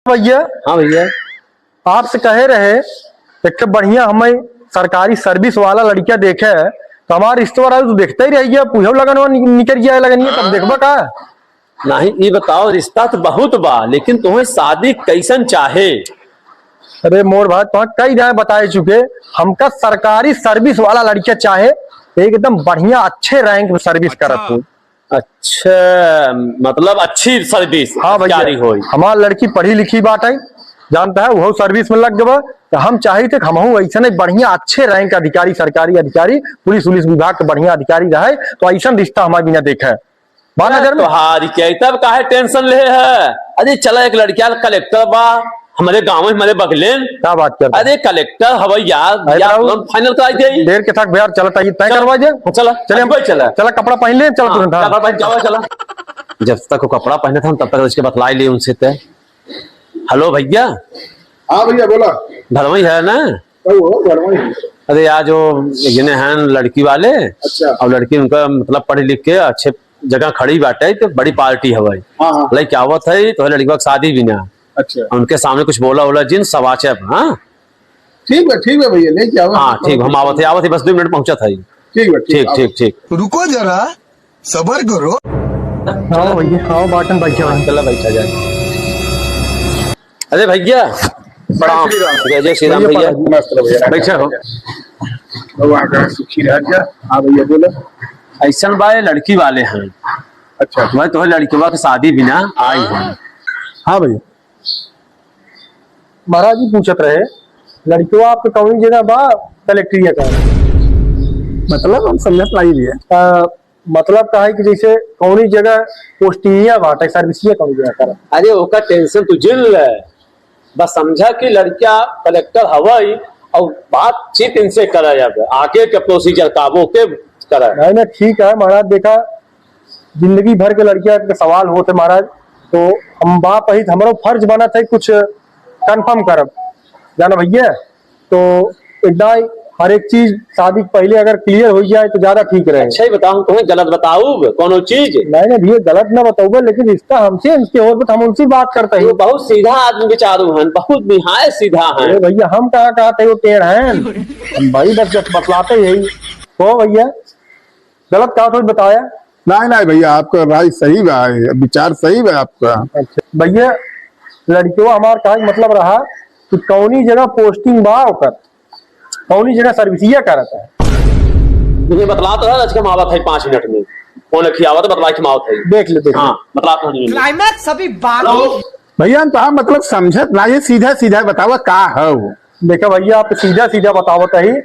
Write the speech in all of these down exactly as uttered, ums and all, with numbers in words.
भैया। हाँ भैया। आपसे कहे रहे, एक ठे बढ़िया हमें सरकारी service वाला लड़किया देखे, तो हमार रिश्तेदार तो देखते ही रह गया, पूछो लगन वो नि-, निकल गया लगन, ये तब देखबा का? नहीं, ये बताओ, रिश्ता तो बहुत बा, लेकिन तुम्हें शादी कैसन चाहे? अरे मोर भाई, तुम्हें कई दाएं बताए चुके, हमका सरकारी service वाला लड़किया चाहे, एकदम बढ़िया अच्छे rank में service करत हो। अच्छा, मतलब अच्छी service, हाँ भैया, अधिकारी होई। हमार लड़की पढ़ी लिखी बाटे, जानता है, वो service में लग गवा, तो हम चाहित है कि हमहू ऐसे नहीं बढ़िया अच्छे rank अधिकारी, सरकारी अधिकारी, पुलिस उलिस विभाग के बढ़िया अधिकारी रहे, तो ऐसा रिश्ता हमारे बिना देखे। बा नजर में। तोहारी क्या, तब काहे tension ले है? अरे चला, एक लड़किया collector बा, हमरे गाँव में, हमरे बगलेन। क्या बात करता है? अरे collector हवै यार, अरे या बाबू, तुरंत final कराई दे। देर के थक भैया, चला तय, तय चला। करवा दे। हाँ, चला। चले हम, अभी चला। चला कपड़ा पहन ले, चला हाँ, तुरंत, हाँ। कपड़ा पहन, चला, चला। जब तक वो कपड़ा पहने था, हम तब तक उसके बतलाई ली उनसे तय। Hello भैया। हाँ भैया, बोला। घर में ही है ना? कहो, घर में ही। अरे यार, जो गिने हैं लड़की वाले, अच्छा। और लड़की उनका मतलब पढ़ लिख के अच्छे जगह खड़ी बाटे, तो बड़ी party है भाई। हाँ, हाँ। लड़की आवत है, तो लड़की के शादी भी ना। अच्छा। उनके सामने कुछ बोला, बोला जिन सवाचक, हाँ? ठीक है, ठीक है भैया, लेके आओ। हाँ, ठीक, हम आवत है, आवत है, बस दो मिनट पहुँचत है। ठीक है, ठीक, ठीक, आओ। ठीक, ठीक। रुको जरा, सबर करो। आओ भैया, आओ, बाटन बैठा है। चला, बैठा जाए। अरे भैया, प्रणाम। जय श्री राम। जय, जय श्री राम भैया, भैया। प्रणाम। मस्त रहो भैया। बैठा हो। भगवान का सुखी रह जा। हाँ भैया, बोलो। ऐसन बा, ये लड़की वाले हैं। अच्छा। मैं तो लड़कवा के शादी बिना आई हूँ। हाँ भैया। महाराज जी पूछत रहे, लड़कवा आपके कौनी जगह बा कलेक्टरिया का? मतलब हम समझत नहीं भैया। अ, मतलब का है कि जैसे कौनी जगह पोस्टिंगिया बाटे, service-इया कौनी जगह करा? अरे ओकर tension तू जिन ले, बस समझा कि लड़का collector हवई और बातचीत इनसे करा जावे, आगे के procedure का वो के करा। नहीं, नहीं, ठीक है महाराज, देखा जिंदगी भर के लड़किया के सवाल होत है महाराज, तो हम बाप ही, हमरो फर्ज बनत है कुछ confirm करब, जाना भैया। तो एकदम हर एक चीज शादी के पहले अगर clear हो जाए तो ज्यादा ठीक रहे। अच्छा ही बताओ, हम तुम्हें गलत बताऊब कोनो चीज? नहीं, नहीं भैया, गलत ना बताऊबे, लेकिन रिश्ता हमसे, हमसे और हम उनसे बात करते हैं। वो बहुत सीधा आदमी बेचारू हैं, बहुत निहायत सीधा हैं। अरे भैया, हम कहाँ कहाँ थे वो टेढ़ हैं, हम भाई बस, बस बतलाते यही। तो भैया, गलत कहा थोड़ी बताया। नहीं, नहीं भैया, आपका राय सही बा, विचार सही बा आपका। अच्छा भैया, लड़कियों हमार कहा मतलब रहा कि कौनी जगह posting बा ओकर, कौनी जगह service-इया करत है। मुझे बतला तो है, आज के मावत है पाँच मिनट में। फोन रखी आवत, बतला के मावत है। देख ले, देख ले। हाँ, बतला तो है। Climax अभी बाकी। भैया, हम तो, हाँ, मतलब समझत ना, ये सीधा सीधा बतावा का है वो? देखा भैया, आप सीधा सीधा बतावत है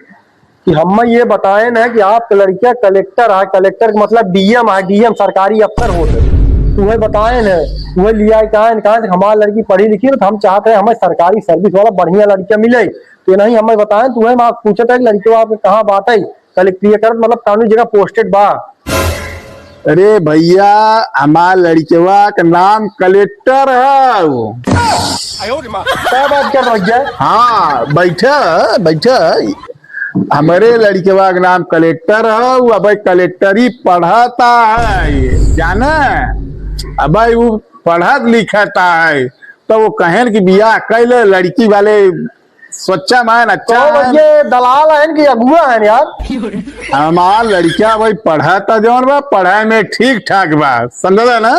कि हम ये बताएन है कि आपके लड़किया collector है, collector के मतलब D M है, D M सरकारी अफसर होत है। तो वह बताएन है, वह लिया कहा है, कहा है कि हमार लड़की पढ़ी लिखी है, तो हम चाहते हैं हमें सरकारी service वाला बढ़िया लड़किया मिले। तो नहीं हमें बताएन, तो वह हम आप पूछत है कि लड़किया आपके कहाँ बात है, collector करत, मतलब कानूनी जगह posted बा। अरे भैया, हमार लड़कवा के नाम collector है वो। क्या बात कर भैया? हाँ, बैठा, बैठा। हमरे लड़कवा के नाम collector है, वो अब collector ही पढ़ता है, जाना? अब वो पढ़त लिखता है, तो वो कहन कि बियाह कैले लड़की वाले, सोचा मान, अच्छा तो है। ये दलाल हैं कि अगुआ हैं यार? हमार लड़का भाई पढ़ा था जौन बा, पढ़ाई में ठीक ठाक बा, समझला ना?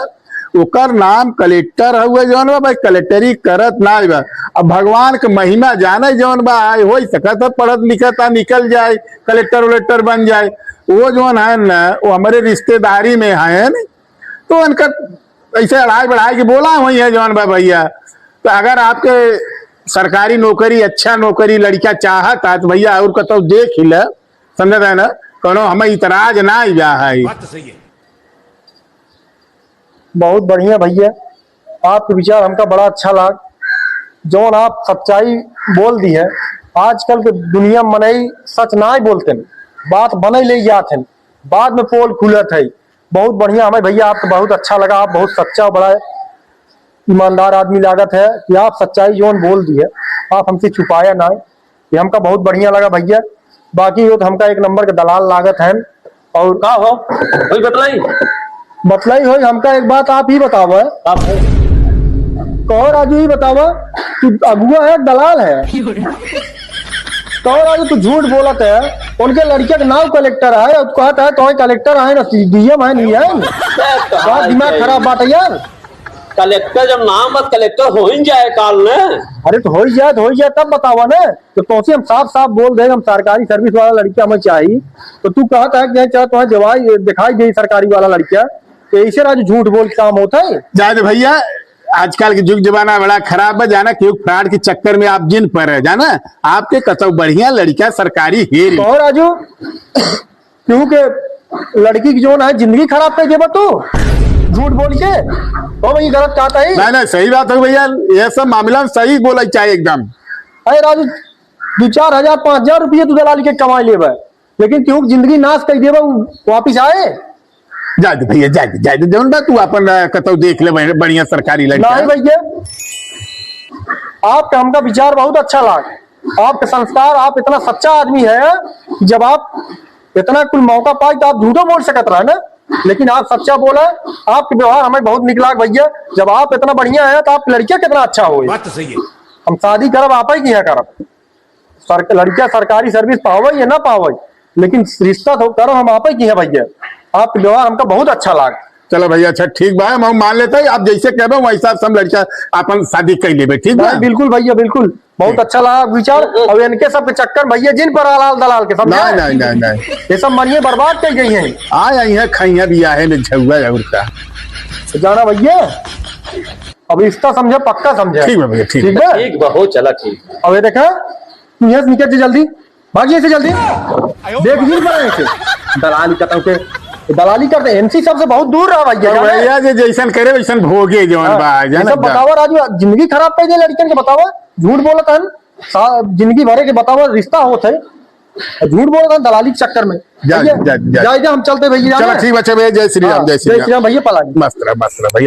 ओकर नाम collector हुए जौन बा, भाई collector-ी करत ना बा। अब भगवान के महिमा जाने जौन बा, आए हो सकत है पढ़त लिखत आ निकल जाए, collector वलेक्टर बन जाए। वो जौन है ना, वो हमरे रिश्तेदारी में है ना, तो उनका ऐसे अढ़ाई बढ़ाई के बोला हुई है जौन बा भैया। तो अगर आपके सरकारी नौकरी, अच्छा नौकरी लड़का चाहत है तो भैया और कतौ देख ही ले, समझत है ना, कोनो हमें इतराज ना ही बा है। बात तो सही है। बहुत बढ़िया भैया, आपके विचार हमका बड़ा अच्छा लाग, जौन आप सच्चाई बोल दी है। आजकल के दुनिया में मनई सच ना ही बोलते हैं, बात बने ले जात हैं, बाद में पोल खुलत है। बहुत बढ़िया, हमें भैया आपको बहुत अच्छा लगा, आप बहुत सच्चा और बड़ा ईमानदार आदमी लागत है कि आप सच्चाई जौन बोल दी है, आप हमसे छुपाया ना, ये हमका बहुत बढ़िया लगा भैया। बाकी यो तो हमका एक नंबर के दलाल लागत है। और का हो? वही बतलाई? बतलाई हो, हमका एक बात आप ही बताओ है। आप हो? और राजू, ई बतावा, तू अगुआ है, दलाल है? तो राजू, तू झूठ बोलत है। उनके लड़किया के नाम कलेक्टर है, और कहत है, "तो कलेक्टर है ना, डीएम है, नहीं है?" तो दिमाग खराब बात है यार। कलेक्टर जब नाम बस कलेक्टर हो ही जाए काल ने। अरे, तो हो ही जाए, तो हो ही जाए, तब बतावा ना। तो तोसे हम साफ साफ बोल दे, हम सरकारी सर्विस वाला लड़किया हमें चाहिए, तो तू कहत है कि चाहे तुम्हें दिवाई दिखाई दे सरकारी वाला लड़किया, तो ऐसे राजू झूठ बोल के काम होता है? जाए दे भैया, आजकल के जुग जमाना बड़ा खराब है, जाना, क्यों फ्रॉड के चक्कर में आप जिन पर है, जाना, आपके कतौ बढ़िया लड़का सरकारी हेरी। कहो राजू, क्योंकि लड़की की जो ना है, जिंदगी खराब कर देबा तू, झूठ बोल के। ओ भाई, गलत कहता है। नहीं, नहीं, सही बात है भैया, ये सब मामला में सही बोला चाहिए एकदम। अरे राजू, दो चार हजार, पाँच हजार रुपये तू दलाली के कमाई लेबा, लेकिन केहू के जिंदगी नाश कर देबा, उ वापिस आए? जाए दे भैया, जाए दे, जाए दे, जौन बा तू अपन, अ, कतौ देख ले बढ़िया, बढ़िया सरकारी लड़का। नहीं भैया, आपका हमका विचार बहुत अच्छा लाग, आपका संस्कार, आप इतना सच्चा आदमी है कि जब आप इतना कुल मौका पाई तो आप झूठो बोल सकत रहे ना, लेकिन आप सच्चा बोला, आपके व्यवहार हमें बहुत निक लाग भैया। जब आप इतना बढ़िया है तो आपकी लड़किया कितना अच्छा होई। बात तो सही है। हम शादी करब, आप ही की यहाँ करब। सर-, लड़किया सरकारी सर्विस पावे या ना पावे, लेकिन रिश्ता तो करो हम आपे की है भैया। आपके व्यवहार हमका बहुत अच्छा लाग। चलो भैया, अच्छा ठीक बा, हम मान लेते हैं, आप जैसे कहबे वैसा सब लड़का अपन शादी कर लेबे, ठीक बा? नहीं, बिल्कुल भैया, बिल्कुल, बहुत ठीक। अच्छा लगा विचार। अब इनके सब के चक्कर भैया जिन पर आलाल दलाल के, समझे? नहीं, नहीं, नहीं, नहीं। ये सब मनिए बर्बाद कर गई हैं। आ, आई है, खाइया भी आहे में झुआ और का। तो जाना भैया, अब रिश्ता समझे, पक्का समझे। ठीक बा भैया, ठीक ठीक बा। बा? ठीक बा, हो चला, ठीक। अब ये देखा, तू यहाँ से निकल जा जल्दी, भाग यहाँ से जल्दी। देख नहीं पड़ा इसे। दलाली करता हूँ के, दलाली करते, इनसे सबसे बहुत दूर रहा भैया, तो जाना है? भैया जे जैसन करे वैसन भोगे जौन हाँ, बा, ये जाना सब जा। बतावा राजू, जिंदगी खराब कर दे लड़कन के, बतावा, झूठ बोलत हन, सा-, जिंदगी भरे के बतावा, रिश्ता होत है, झूठ बोलत हन दलाली के चक्कर में। जा, भैया, जा, जा। जा, जा, हम चलते भैया, चला जाना है? ठीक बा, अच्छा भैया, जय श्री राम, हाँ, जय श्री जय राम। श्री राम भैया, पलागी। मस्त रहा, मस्त रहा भैया।